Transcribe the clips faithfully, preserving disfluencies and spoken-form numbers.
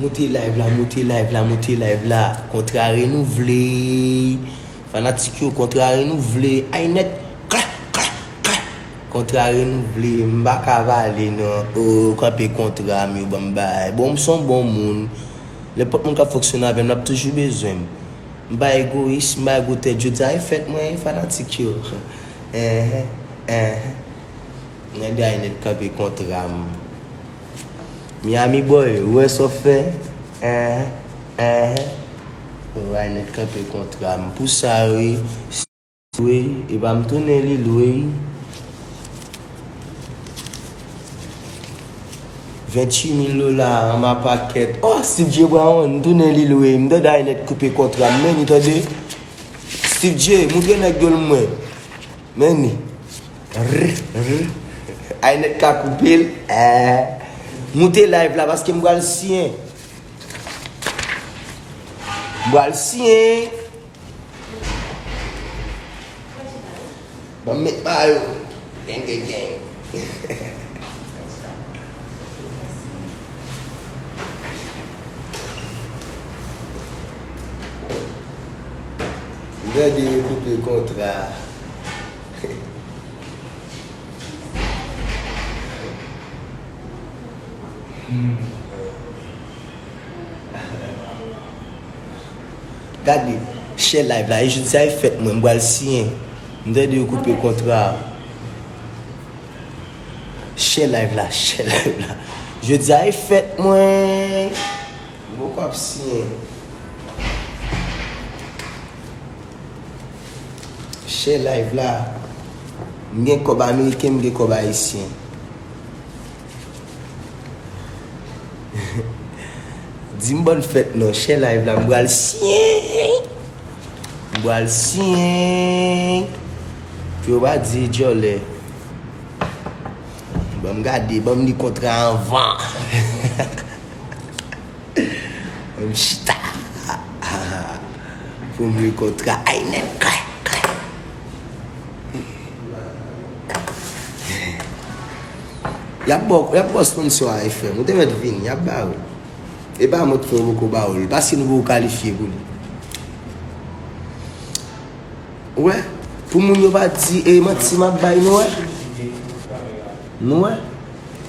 Moute live la, moute live la, moute live la. Kontra renouvle. Fanatik yo, kontra renouvle. Ay nèt. Kla, kla, kla. Kontra renouvle. M pa ka pale non. Oh, kanpe kontra m yo, ban m bay. Bon, m se yon bon moun. Nenpòt moun k ap fonksyone avè m, l ap toujou bezwen m. M pa egoyis, m pa egotèt. Jodi a e fèt mwen, fanatik yo. Enhen, enhen. Gade Aynet kanpe kontra m. Miami boy, ou wè sa w fè? Enhen, enhen. Ou wè Aynet kanpe kontra m. Pou sa, wi. Wi, e pa m tounen li lwe. Venntuit mil dola an ma pakèt. Oh, Steve J Brown, m tounen li lwe. M tande Aynet koupe kontra m, men ni tande. Steve J, moutre nèg yo l mwen. Men ni. Rr, rr. Aynet ka koupe l. Eh. Moute live la paske m pral siyen. M pral siyen. Ban m met mayo. Gang, gang, gang. M tande yo koupe kontra. Hmm. Gade, share live la, e jodi a e fèt mwen, m pral siyen. M tande yo koupe kontra. Share live la, share live la. Jodi a e fèt mwen. M poko ap siyen. Share live la. M gen kòb ameriken, m gen kòb ayisyen. Di m bòn fèt non, share live la, m pral siyen. M pral siyen. Pou yo pa di djòlè. Ban m gade, ban m li kontra anvan. Ban m chita. Pou m li kontra. Ay, nèg, klè, klè. Y ap ba w, y ap ba w sponsor a, frè m. Ou te mèt vini, y ap ba ou. E pa mwen k fè yo poko ba ou l, paske nou poko kalifye pou li. Ou wè? Pou moun yo pa di, e manti m ap bay, nou wè? Nou wè?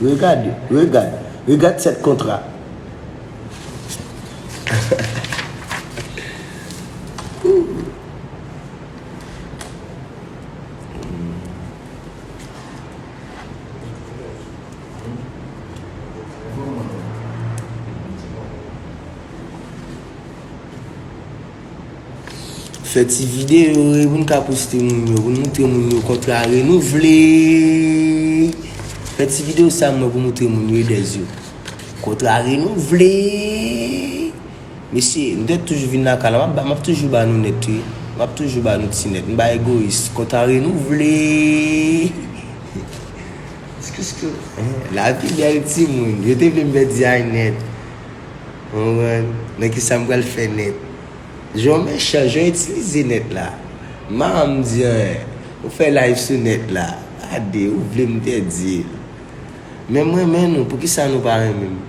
Regade, regade, regade sèt kontra. Fè ti videyo, e, pou n ka poste moun yo, pou n moutre moun yo kontra renouvle. Fè ti videyo sa mwen pou moutre moun yo, e dèz yo. Kontra renouvle. Mesye, m te toujou vin lakay la, m ap ba, m ap toujou ba nou nèt, wi. M ap toujou ba nou ti nèt. M pa egoyis. Kontra renouvle. Lavi bèl timoun. Yo te vle m pèdi Aynet. Ou konprann? Nan kisa m pral fè nèt? Jan w mechan, jan w itilize nèt la. M pa janm di anyen. Ou fè live sou nèt la. Gade, ou vle m pèdi l. Men m renmen nou, poukisa nou pa renmen m?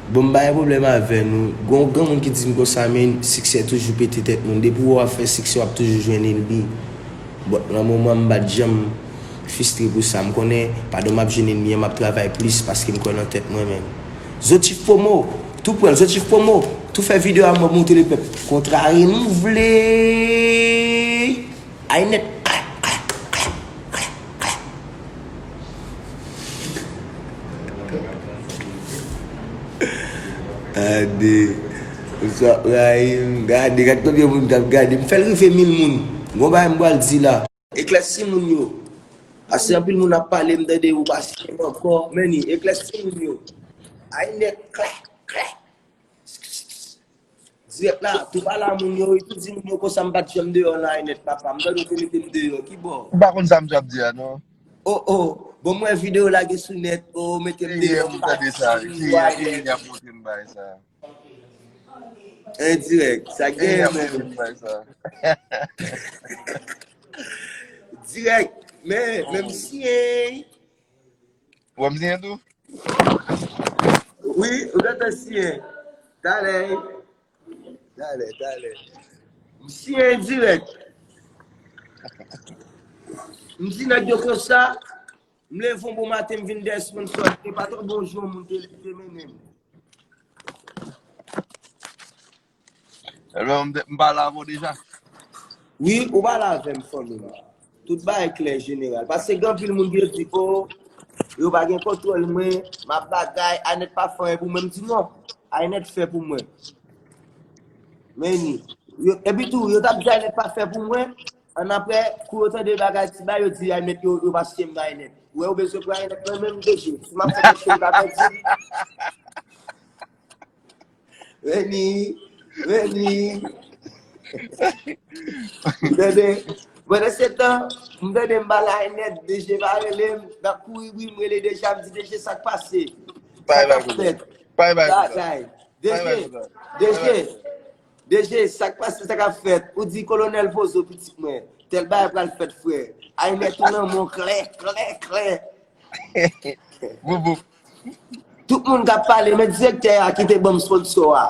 Bon, m pa gen pwoblèm avè nou. Gon granmoun ki di m konsa, men siksè toujou pete tèt moun. Depi w ap fè siksè, w ap toujou jwenn ènmi. Bon, nan moman m pa t janm fistre pou sa. M konnen, pandan m ap jwenn ènmi an, m ap travay plis paske m kwè nan tèt mwen menm. Zotif Promo, tou pran l, Zotif Promo, tou fè videyo a mwen pou montre lepèp. Kontra renouvle. Ay nèt. Gade. Bonswa, Rahim. Gade, gade konbyen moun k ap gade. M fè l rive mil moun. Gon bagay m pral di la. Eklèsi moun yo. Paske anpil moun ap pale, m tande yo pa siyen ankò. Men ni, eklèsi moun yo. Ay nèt, klè, klè. Dirèk la, tou pale a moun yo, wi, tou di moun yo konsa m pa t janm deyò la, Aynet, papa. M tande w te mete m deyò. Ki bò? M pa konn sa m t ap di a, non. Oh, oh. Bon, m wè videyo lage sou nèt. Oh, mete m deyò, m pa t janm deyò, Aynet. Endirèk, sa k genyen menm? Dirèk. Men, men m siyen. Ou wè m siyen tou? Wi, ou gentan siyen. Talè. Talè, talè. M siyen dirèk. M di nèg yo konsa. M leve yon bon maten, m vin dèyè sponsor. Se pa twò bon jou moun te, te mennen m. Ebyen, m, m pale avè w deja. Wi, ou pale avè m, fanmi m. Tout bagay klè, jeneral. Paske gen anpil moun ki di, o, yo pa gen kontwòl mwen, m ap bagay, Anèt pa fè anyen pou mwen. M di non, Anèt fè pou mwen. Men ni. Yo, epi tou, yo t ap di Anèt pa fè pou mwen. Annapre, kou yo tande bagay ti bagay, yo di Anèt, yo, yo pa siyen m nan Anèt. Ou wè, ou bezwen pran Anèt mwen menm, deje. Si m ap fè kèk choz, pa pèdi. Vini, vini. M tande, pandan se tan, m tande m pale Anèt, deje pa rele m, m ap kouri, wi, m rele deja, m di deje sa k pase. Sa k ap fèt? Bagay. Deje, deje, deje, sa k pase, sa k ap fèt? Ou di kolonèl poze w pitit mwen. Tèl bagay pral fèt, frè. Anèt ou nan men w klè, klè, klè. Boubou. Tout moun k ap pale, men direktè a ki te ban m sponsor a.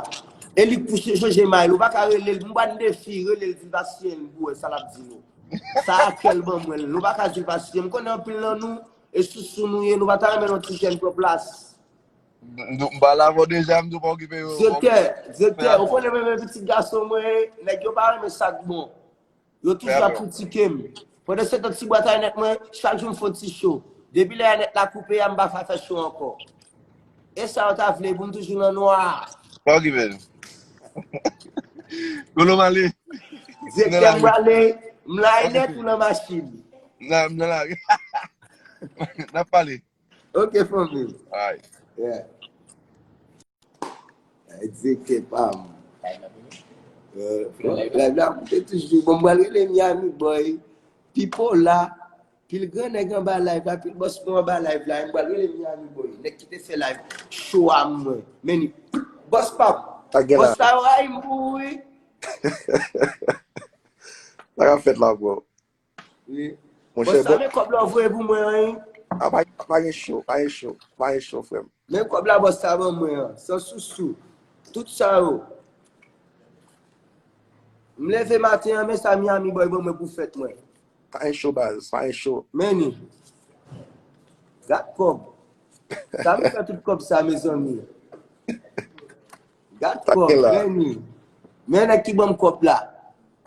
E li k pou chanje may, ou pa ka rele l. M ban defi, rele l, di l pa siyen l pou wè sa l ap di nou. Sa a kè l ban mwen l. Nou pa ka di l pa siyen. M konnen anpil nan nou, e sousou nou ye, nou pa ta renmen yon ti jèn pran plas. M ba la avè w deja, m di w pa okipe yo. Direktè, direktè, ou konnen mwen menm pitit gason mwen, nèg yo pa renmen sa k bon. Yo toujou ap kritike m. Pandan se tan ti bwat Anèt mwen, chak jou m fè yon ti cho. Depi lè Anèt la koupe a, m pa fè fè cho ankò. E sa yo ta vle pou m toujou nan nwa. Pa okipe l. Kolo m ale. Direktè m prale, m la Anèt ou nan machin. M nan lari. N ap pale. Ok, fanmi. Ay. Yeah. Ay, direktè pa m. Live la koute toujou. Bon, m pral rele Miami Boy. Pipo la. Pil gran nèg anba live la. Pil bòs mwen anba live la. M pral rele Miami Boy. Nèg ki te fè live cho a mwen. Men ni. Bòs pa m. Bòs sa yo rayi m pou ou, wi. Sa k ap fèt la, bro? Wi. Bòs sa, men kòb la w voye pou mwen an, wi. A, pa, pa gen cho, pa gen cho, pa gen cho, frè m. Men kòb la bòs sa ban mwen an, san sousou. Tout sa yo. M leve maten an, men sa Miami Boy ban mwen pou fèt mwen. Pa gen cho, baz, pa gen cho. Men ni. Gad kòb. Sa m fè tout kòb sa, mezanmi. Gad kòb, men ni. Men nèg ki ban m kòb la.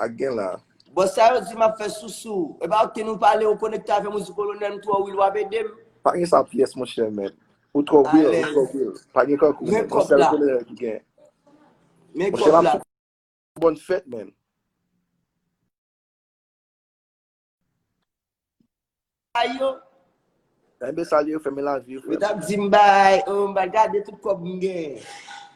Ak gen la. Bòs sa yo di m ap fè sousou. E pa oke nou pale, ou konekte avè m, ou di kolonèl m twò real, w ap ede m. Pa gen sa pyès, monchè, men. Ou twò real, ou twò real. Pa gen kankou, men. Bòs sa yo kolonèl ki gen. Men kòb la. Bòn fèt, men. Ay yo. Enben, salye yo, fèmen lavi yo, frè. Yo t ap di m bay, oh, m bay, gade tout kòb m gen.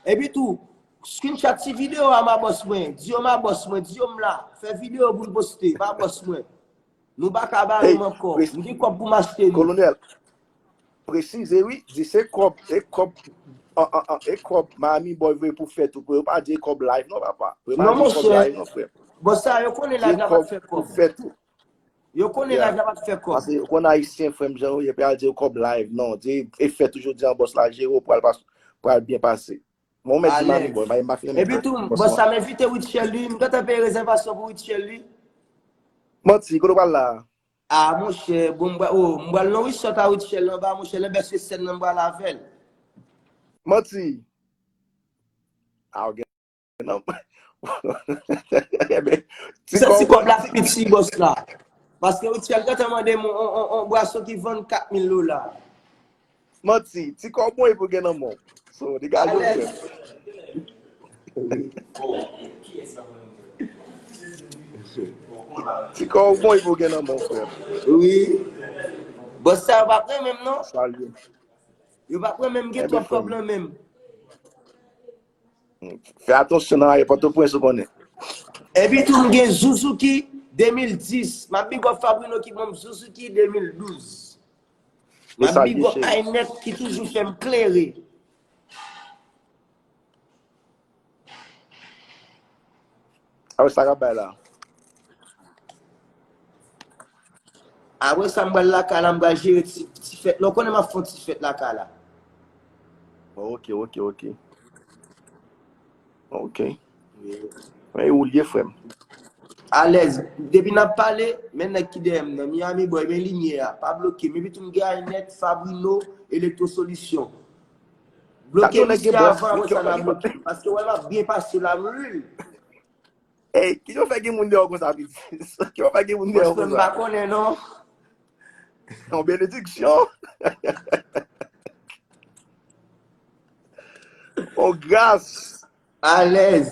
Epi tou, screenshot ti videyo a ma bòs mwen. Di yo ma bòs mwen, di yo m la. Fè videyo pou l poste, ma bòs mwen. Nou pa ka bare m ankò. M gen kòb pou m achte li. Kolonèl, presize wi, di se kòb, e kòb, an, an, an, e kòb Miami Boy voye pou fèt ou, pou yo pa di e kòb live non, papa. Pou yo pa di e kòb live non, frè. Bòs sa yo konnen live la pa t fè kòb. Fèt ou. Yo konnen live la pa t fè kòb. Paske yo konn ayisyen, frè m, jan yo ye, epi al di yo kòb live. Non, di e fèt ou jodi an, bòs la jere w, pral pas, pral byen pase. Mwen, mèt di Miami Boy, Miami pa fin renmen. Epi tou, bòs sa, m envite Rutshelle, wi. M gentan peye rezèvasyon pou Rutshelle, wi. Manti, kote w pral la? A, monchè, bon, m pral, oh, m pral nan resort a Rutshelle anba, monchè, lè bèske sèn nan m pral avè l. Manti. A, ou gen nan. Ebyen, ti kòb la piti, bòs la. Paske Rutshelle gentan mande m on, on, on, on bwason ki vann kat mil dola. Manti, ti kòb mwen pou gen nan men w. So, degaje w, frè m. Ti kòb mwen pou gen nan men w, frè m. Wi. Bòs sa yo p ap renmen m, non? Salye. Yo p ap renmen m, gen twòp kòb nan men m. Fè atansyon nan ayewopò Pòtoprens, ou konnen. Epi tou, m gen Suzuki de mil dis. M ap big up Fabrino ki ban m Suzuki de mil douz. M ap big up Aynet ki toujou fè m klere. Awe, sa k ap bay la? Apre sa, m pral lakay la, m pral jere ti, ti fèt la. Ou konnen m ap fè yon ti fèt lakay la. Ok, ok, ok. Ok. Men ou lye, frè m. Alèz. Depi n ap pale, men nèg ki dèyè m nan. Miami Boy, men limyè a. Pa bloke m. Epi tou m gen Aynet, Fabrino, Electro Solution. Bloke misye avan, avan sa n ap bloke. Paske wè m ap byen pase la, m real. Ey, kijan w fè gen moun deyò konsa, pitit? Kijan w fè gen moun deyò konsa? Bòs mwen, m pa konnen non. Yon benediksyon. On gras. Alèz.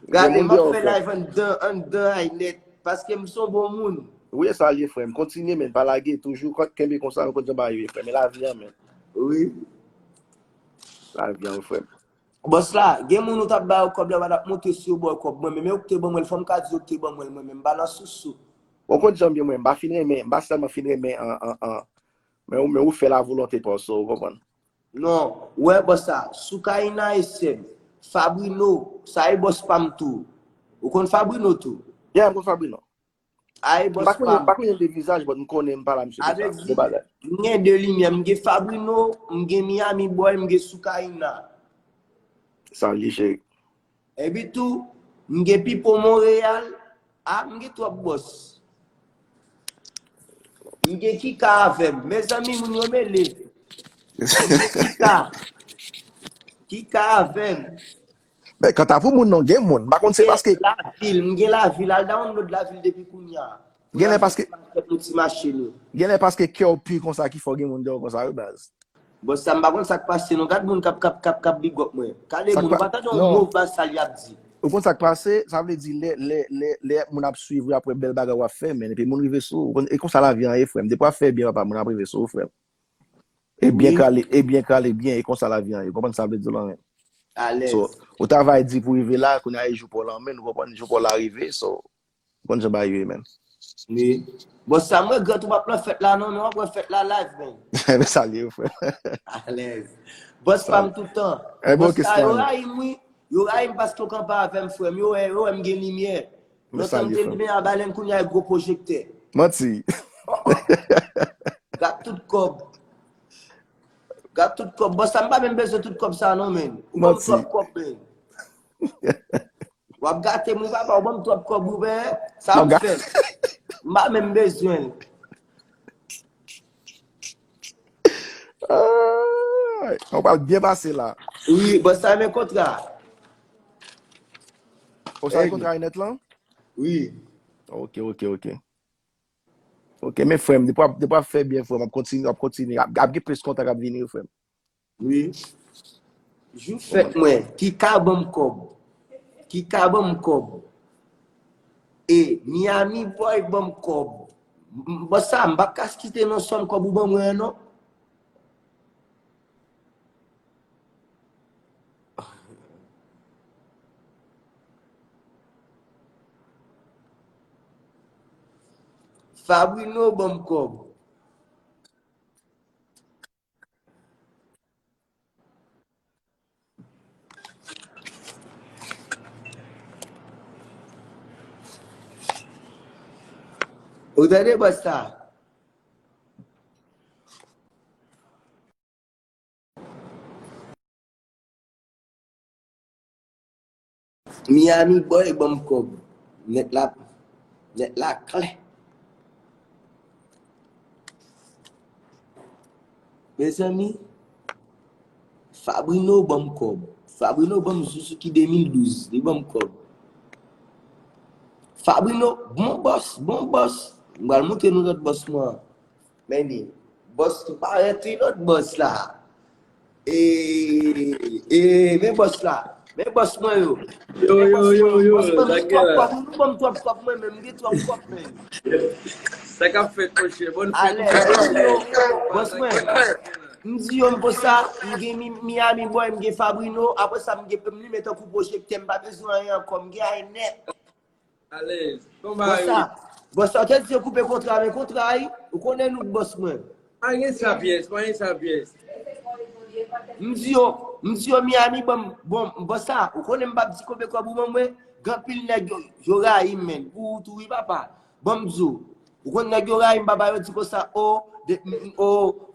Gade, m ap fè live anndan, anndan Aynet. Paske m se yon bon moun. Wi, e sa l ye, frè m. Kontinye, men. Pa lage. Toujou kenbe konsa, nou konn jan bagay yo ye, frè m. E lavi a, men. Wi. Lavi a, wi, frè m. Bòs la, gen moun ou t ap ba yo kòb la, yo pa t ap montre si yo ba w kòb mwen menm. E ou k te ban mwen l, fò m ka di yo k te ban mwen l mwen menm, m pa nan sousou. Ou konn jan m ye mwen, m pa fin renmen, m pa sèlman fin renmen an, an, an, men ou, men ou fè lavolonte pa w, so, ou konprann? Non, ou wè bòs sa, Soukaina e sè m, Fabrino, sa e bòs pa m tou. Ou konn Fabrino tou? Yeah, m konn Fabrino. Ay, bòs pa m. M pa konnen de vizaj, but m konnen m pale a misye deja. De bagay. M gen de limyè. M gen Fabrino, m gen Miami Boy, m gen Soukaina. Sa li, cheri. Epi tou, m gen Pipo Montréal. A, m gen twòp bòs. M gen Kika avè m. Mezanmi, moun yo mele. M gen Kika. Kika avè m. Men kanta pou moun nan, gen moun. M pa konn se paske. Lavil, m gen lavil. Al download lavil depi kounya. Gen lè paske. Pou n al fè nou ti mache nou. Gen lè paske kè w pi konsa ki fè w gen moun deyò konsa, wi, baz. Bon, sa m pa konn sa k pase non. Gad moun k ap, k ap, k ap, k ap big up mwen. Gade moun, ou pa tande yon mo baz sa l ap di. Ou konn sa k pase? Sa vle di lè, lè, lè, lè moun ap swiv ou, y ap wè bèl bagay w ap fè, men epi moun rive sou ou. E konsa lavi an ye, frè m. Depi w ap fè byen, papa, moun ap rive sou ou, frè m. E byen kale, e byen kale byen, e konsa lavi an ye. Ou konprann sa m vle di w la, men. Alèz. So, ou travay di pou rive la, kounye a e jou pa w lan, men ou konprann jou pa w la rive, so, ou konn jan bagay yo ye, men. Wi. Bon, sa m regrèt ou p ap nan fèt la non, men w ap wè fèt la live, men. Men sa l ye, frè. Alèz. Bòs pa m tout tan. Bòs sa yo rayi m, wi. Yo rayi m paske yo kanpe avè m, frè m. Yo wè, yo wè m gen limyè. Lontan m te limen a balèn, kounye a e gwo pwojektè. Manti. Gad tout kòb. Gad tout kòb. Bòs sa m pa menm bezwen tout kòb sa non, men. Ou ban m twòp kòb, men. W ap gate m, wi, papa, ou ban m twòp kòb, wi, men. Sa w ap fè? M pa menm bezwen l. Ou pral byen pase la. Wi, bòs sa renmen kontra. Ou sa renmen kontra Aynet lan? Wi. Ok, ok, ok. Ok, men frè m, depi w ap, depi w ap fè byen, frè m, w ap kontinye, w ap kontinye. Ap, ap gen plis kontra k ap vini, wi, frè m. Wi. Jou fèt mwen, Kika ban m kòb. Kika ban m kòb. E Miami Boy ban m kòb. M, m, bòs sa, m p ap ka kite non sòm kòb ou ban mwen an, non. Fabrino ban m kòb. Ou tande bòs sa? Miami Boy ban m kòb. Nèt la, nèt la klè. Mezanmi, Fabrino ban m kòb. Fabrino ban m Suzuki de mil douz, li ban m kòb. Fabrino, bon bòs, bon bòs. M pral montre nou lòt bòs mwen an. Men li, bòs tou parèt wi, lòt bòs la. E, e, men bòs la. Men bòs mwen yo. Yo, yo, yo, yo, bòs mwen, m gen twòp kòb, nou ban m twòp kòb mwen menm, m gen twòp kòb menm. Sa k ap fèt, monchè? Bòn fèt. Alèz, bòs mwen. M di yo, m konsa, m gen Mi-, Miami Boy, m gen Fabrino, apre sa, m gen, m limen tankou pwojektè, m pa bezwen anyen ankò, m gen Aynet. Alèz. Bon bagay. Bòs sa, bòs sa, ou te di yo koupe kontra, men kontra, wi. Ou konnen nou k bòs mwen. Pa gen sa pyès, pa gen sa pyès. M di yo, m di yo Miami, bon, bon, bòs sa, ou konnen m p ap di konbyen kòb ou ban mwen, gen anpil nèg yo, yo rayi m, men. Ou tou, wi, papa. Bon, m di w. Ou konn nèg yo rayi m, papa, yo di konsa, o, de, m, m, o,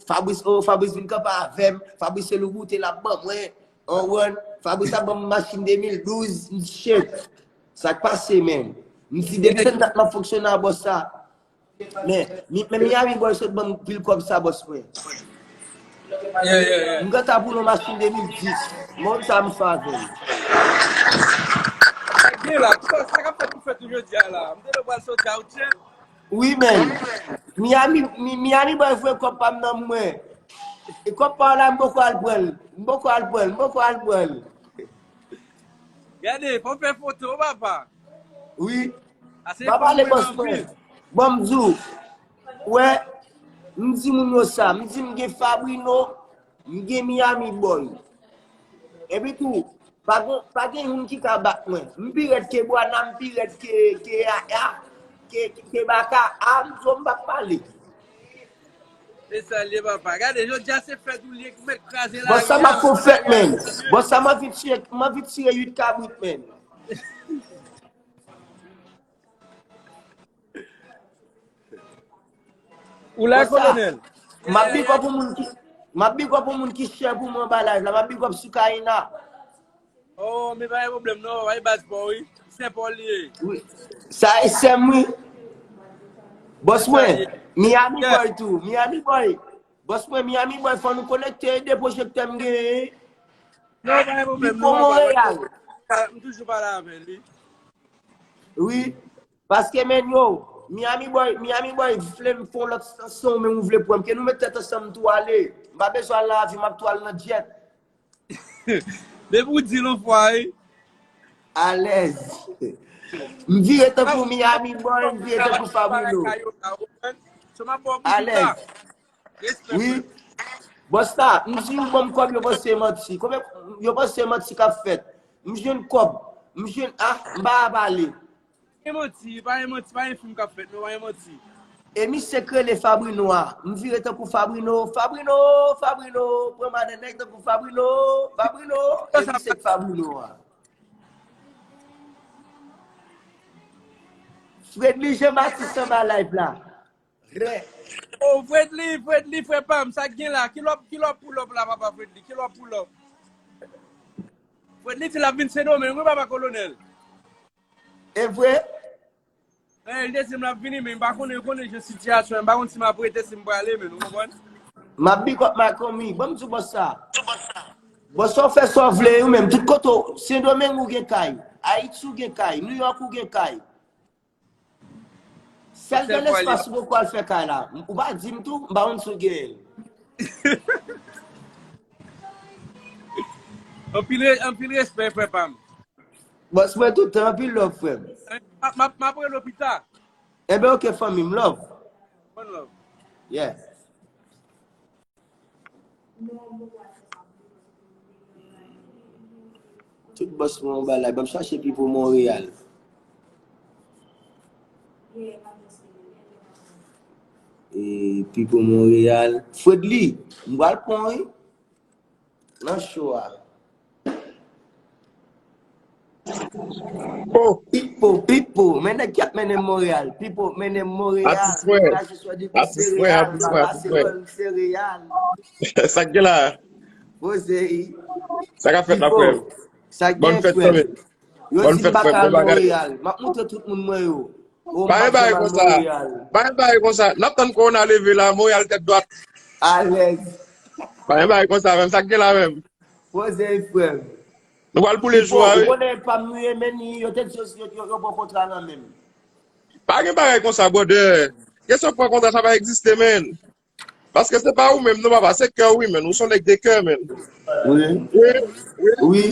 Fabrice, o, Fabrice vin kanpe avè m, Fabrice se loup bouteille l ap ban mwen, ou konprann? Fabrice ap ban m machin de mil douz, m di, shit, sa k pase, menm? M di, depi se dat m ap fonksyone a bòs sa. Men, mi, men Miami Boy sot ban m pil kòb sa, bòs mwen. Yeah, yeah, yeah. M gentan pou l yon machin de mil dis. Mwen sa m fè avè l. Sa gen la, sa, sa k ap fèt pou fèt ou jodi a la. M te dwe pral soti a ou tchè. Wi, men. Miami, Mi, Miami Boy voye kòb pa m nan mwen. E kòb pa w la, m poko al pran l. M poko al pran l. M poko al pran l. Gade, fò fè foto, papa. Wi. Ase Pa fò pale mwen bòs anpil. Mwen. Bon, m di w. Wè, m di moun yo sa. M di m gen Fabrino, m gen Miami Boy. Epi tou, pa gen, pa gen youn ki ka bat mwen. M pi rèd ke Bwana, m pi rèd ke, ke Yaya, ke, ke Baka. A, m di w m p ap pale. E sa l ye, papa. Gade, jodi a se fèt ou li ye ki mèt kraze la. Bòs sa m ap fè fèt, men. Bòs sa m anvi tire, m anvi tire uit kabrit, men. Ou la, Bòs sa, kolonèl? M ap big up pou moun ki, m ap big up pou moun ki share pou mwen anba live la. M ap big up Sukaina. Oh, men pa gen pwoblèm, non. Pa gen baz pa w, wi. Sè pa w li ye. Wi. Sa e sè m, wi. Bòs mwen, Miami Boy tou. Miami Boy. Bòs mwen, Miami Boy, fò nou konekte de pwojektè m genyen. Non, pa gen pwoblèm, Pipo non, papa. Montréal. M toujou pale avè li. Wi. Paske, men yo, Miami Boy, Miami Boy vle m fè yon lòt stansyon, men ou vle pran m. Ke nou met tèt ansanm tou ale. M pa bezwen al nan avyon, m ap tou al nan jet. Depi w di l yon fwa, wi. Alèz. M vire tankou Miami Boy, m vire tankou Fabrino. So m ap ba w pou pita. Alèz. Wi. Bòs la, m di yo ban m kòb, yo panse se manti. Konbyen yo panse se manti k ap fèt? M jwenn kòb. M jwenn, ah, m pa pale. Pa gen manti, pa gen manti, pa gen fim k ap fèt, non, pa gen manti. E misye k rele Fabrino a. M vire tankou Fabrino. Fabrino, Fabrino, pran madan nèg tankou Fabrino. Fabrino, e misye k Fabrino a. Fredly Jean Baptiste anba live la. Rè. Oh, Fredly, Fredly, frè pa m, sa k gen la? Kilè w ap, kilè w ap pull up la, papa Fredly? Kilè w ap pull up? Fredly di l ap vin Sendomeng, wi, papa kolonèl. E vre? Eh, li te di m l ap vini, men m pa konnen, yo konnen jan sitiyasyon an, m pa konn si m ap rete, si m prale, men, ou konprann? M ap big up my community. Ban m di w bòs sa. Bòs sa w fè sa w vle, ou menm. Tout kote w, Sendomeng ou gen kay. Ayiti ou gen kay. New York ou gen kay. Sèl gen lespas ou poko al fè kay la. Ou pa di m tou, m pa konn si w genyen l. Anpil re-, anpil respè, frè pa m. Bòs mwen tout tan, anpil love, frè m. M ap, m ap, m ap rele w pita. Enben, ok, fanmi m, love. One love. Yeah. Tout bòs mwen anba la, ban m chache Pipo Montréal. E Pipo Montréal. Fredly, m pral pran, wi. Nan show a. Oh, Pipo, Pipo, men nèg ki ap mennen m Montréal. Pipo, mennen m Montréal. Atis mwen. Atis mwen, atis mwen, atis mwen. Sa k gen la? Poze. Sa k ap fèt la, frè m? Sa k Bonne gen, fête, frè m? frè. Yo Bonne di m fête, pa frè m. ka al Bon bagay. Montréal. M ap montre tout moun mwen yo. Oh, m Pa pa gen bagay janm al konsa. Montréal. Pa gen bagay konsa. N ap tann kowona leve la, Montréal tèt dwat. Alèz. Pa gen bagay konsa menm. Sa k gen la menm? Poze, frè m. Nou pral pou le jou a, Ou wi. konnen pa m wi, men yo te di yo, yo, yo, yo pran kontra nan men m. Pa gen bagay konsa, brother. Kesyon pran kontra, sa pa egziste, men. Paske se pa ou menm, non, papa. Se kè ou, wi, men. Ou se yon nèg de kè, men. Wi. Wi, wi. Wi.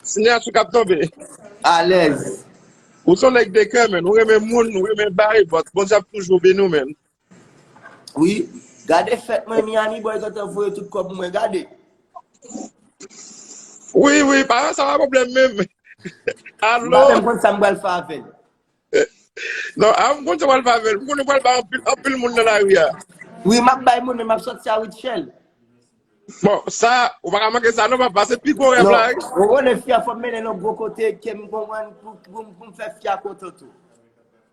Sinyati k ap tonbe. Alèz. Ou se yon nèg de kè, men. Ou renmen moun, ou renmen bay, but Bondye ap toujou beni w, men. Wi. Gade fèt mwen, Miami Boy gentan voye tout kòb mwen. Gade. Wi, wi, pa sa pa pwoblèm menm. M pa Alo. menm konn sa m pral fè avè l. Non, a, m konn sa pral fè avè l. M konnen pral bay anpil, anpil moun nan lari a. Wi, m ap bay moun, men m ap sòti a Rutshelle. Bon, sa, ou pa ka manke sa non, papa. Se pi gwo rèv Non, la, wi. ou konnen fi a fò m mennen l yon gwo kote ke m konprann pou, pou, pou m fè fi a kontan tou.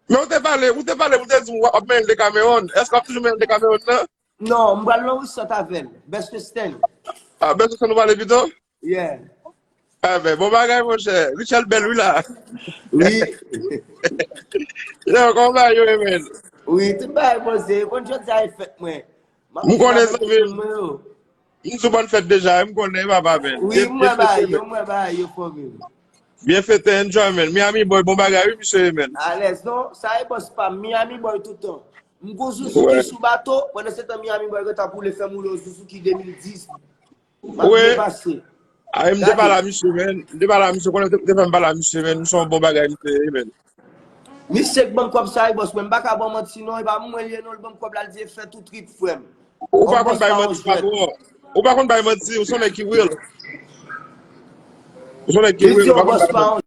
Men ou te pale, ou te pale, ou te di w ap mennen Decameron. Èske w ap toujou mennen Decameron nan? Non, m pral nan Wissant avè l. Best Western. Ah, Best Western ou pale pito? Yeah. Ah ben, bon bagay, monchè. Richel bèl, wi la. Wi. Yo, kòman bagay yo ye, men? Wi, tout bagay poze. Konn jodi a e fèt mwen. M konnen, zanmi. M sou bòn fèt deja, m konnen, papa, men. Wi, m wè bagay yo, m wè bagay yo, fanmi m. Byen fete, enjoy, men. Miami Boy, bon bagay, wi, misye, men. Alèz, non, sa e bòs pa m, Miami Boy toutan. M gon Suzuki sou bato, pandan se tan Miami Boy gentan koule fè m woule yon Suzuki de mil dis. M ap byen pase. Ay, m te pale a misye, men. M te pale a misye, konnen te fè m pale a misye, men. Misye yon bon bagay, misye, men. Misye k ban m kòb sa, wi, bòs, mwen m pa ka ban manti, non, e pa mwen l ye, non, l ban m kòb la, l di e fè tou trip, frè m. Ou pa konn bay manti, patwon. Ou pa konn bay manti, ou se yon nèg ki real. Ou se yon nèg ki real, ou pa konn bay manti.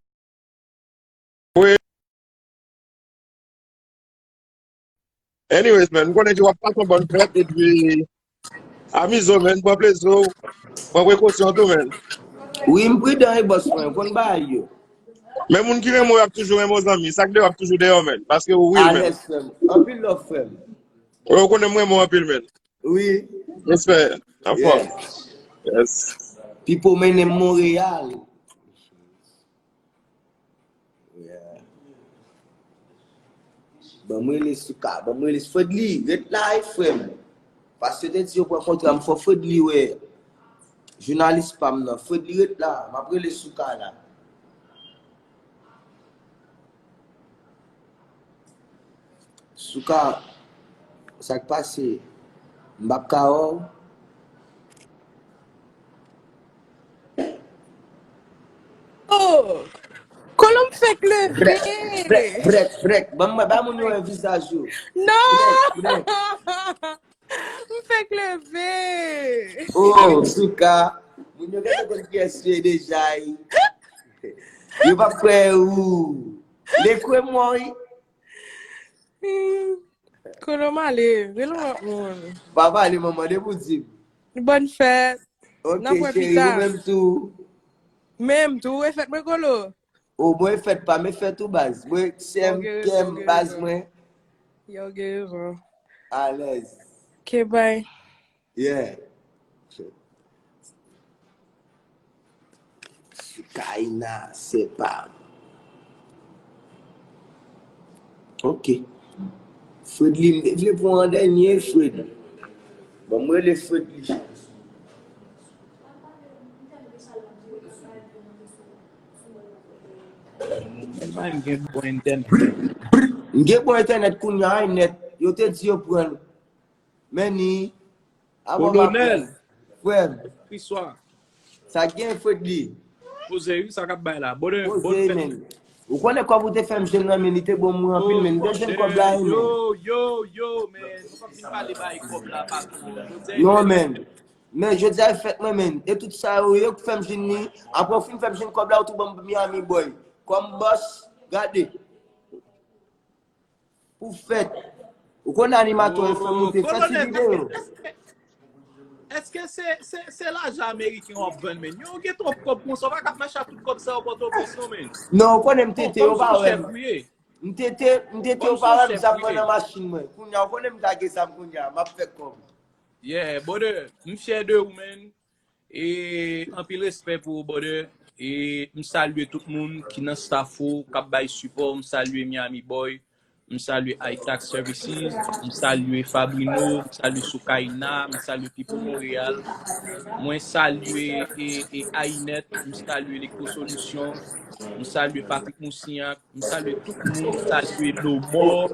Wi. Anyways, man, m konnen ke w ap pase yon bòn fèt, epi amize w, man, pran plezi w, pran prekosyon tou, man. Wi, m pridan, wi, bòs mwen, m konn bagay yo. Men moun ki renmen w, y ap toujou renmen w, zanmi. Sa k deyò ap toujou deyò, man. Paske ou real, man. Alèz, frè m. Anpil love, frè m. Ou konnen m renmen w anpil, man. Wi. Respè. Anfòm. Yes. Pipo mennen m Monreyal. Yeah. Ban m rele Souka, ban m rele Fredly, ret la, wi, frè m. Paske yo te di yo pran kontra m, fò Fredly wè. Jounalis pa m nan, Fredly ret la, m ap rele Souka la. Souka, sa k pase? M p ap ka wè w. Oh! Kolo m fèk leve! Frèk, frèk, frèk. Ban mwen, ba moun yo wè vizaj yo. Non! Frèk, frèk. M fèk leve! Oh, Souka. Moun yo gentan konn kiyès li ye deja, wi. Yo p ap kwè ou. Lekwe mwen, wi. Hmm. Kolo m ale, rele yon lòt moun. Pa pale, manman, depi w di m. Bòn fèt. Ok, N ap wè cheri, pita. Ou menm tou. Menm tou, ou e fèt mwen, Kolo? O, mwen e fèt pa m, e fèt ou, baz. Mwen, sè m, Ok, kè m, ok, baz ok. Mwen. Yo gen rezon. Alèz. Ke bay. Yeah. Soukaina, se pa. Ok. Fredly, m te vle pran an dènye, Fred. Bon, m rele Fredly. Mwen gen bon entènèt. M gen bon entènèt kounye a, nèt. Yo te di yo pran l. Men ni. Abon Kolonèl. Frè m. Kriswa. Sa gen Fredly. Poze wi, sa k ap bay la. Bonè, Poze, bonne fête. Men. Ou konnen kòb ou te fè m jwenn nan, men li te bon mwen anpil, men. M te jwenn kòb la, men. Yo, yo, yo, men. Nou pa fin pale bay kòb la, patwon. Non, men. Men, jodi a e fèt mwen, men. E tout sa yo, yo k fè m jwenn li. Apre, ou fin fè m jwenn kòb la, ou tou ban m Miami Boy. Kòm bòs, gade. Pou fèt. Ou konnen animatè yo fè moute, fè ti videyo. Èske se, se, se lajan ameriken w ap vann, men? Yo gen twòp kòb konsa, w pa ka ap mache ak tout kòb sa yo Pòtoprens, non, men. Non, ou konnen m tete, yo pa wè m. Ou ye. M tete, m tete, yo pa wè m, zam mwen nan machin mwen. Kounye a, ou konnen m lage zam kounye a, m ap fè kòb. Yeah, brother, m fyè de ou, men. E anpil respè pou ou, brother. E m salye tout moun ki nan staff ou, k ap bay sipò. M salye Miami Boy, m salye iTax Services, m salye Fabrino, m salye Soukaina, m salye Pipo Montréal. Mwen salye e, e Ainet, m salye Electro Solution, m salye Patrick Moussignac, m salye tout moun, m salye Lomò,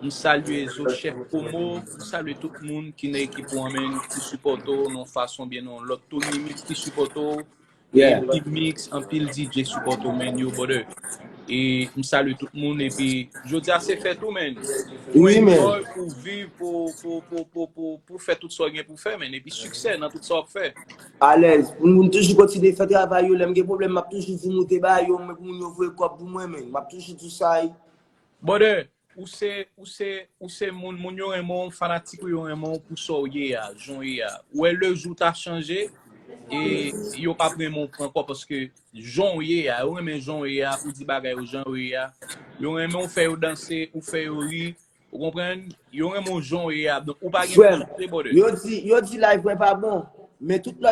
m salye Zo Chèf Komo, m salye tout moun ki nan ekip ou an, men, ki sipòte w nan yon fason byen nan yon lòt. Tony Mix ki sipòte w, e Big Mix, anpil D J sipòte w, men, yo, brother. E m salye tout moun, epi jodi a se fèt ou, men. Ou enjoy, ou viv pou, pou, pou, pou, pou, pou fè tout sa w gen pou fè, men, epi siksè nan tout sa w ap fè. Alèz, pou moun toujou kontinye fè travay yo, lè m gen pwoblèm, m ap toujou di moute ba yo, men pou moun yo voye kòb pou mwen, men. M ap toujou di sa, wi. Brother, ou se, ou se, ou se moun, moun yo renmen w, fanatik ou yo renmen w pou sa w ye a, jan w ye a. Ou wè le jou ta chanje, e yo p ap renmen w pran kò paske jan w ye a, yo renmen jan w ye a pou di bagay yo jan yo ye a. Yo renmen w fè yo danse, ou fè yo ri. Ou konprann? Yo renmen w jan w ye a. Donk, ou pa gen Frè m, volonte, brother. Yo di, yo di live mwen pa bon, men tout lòt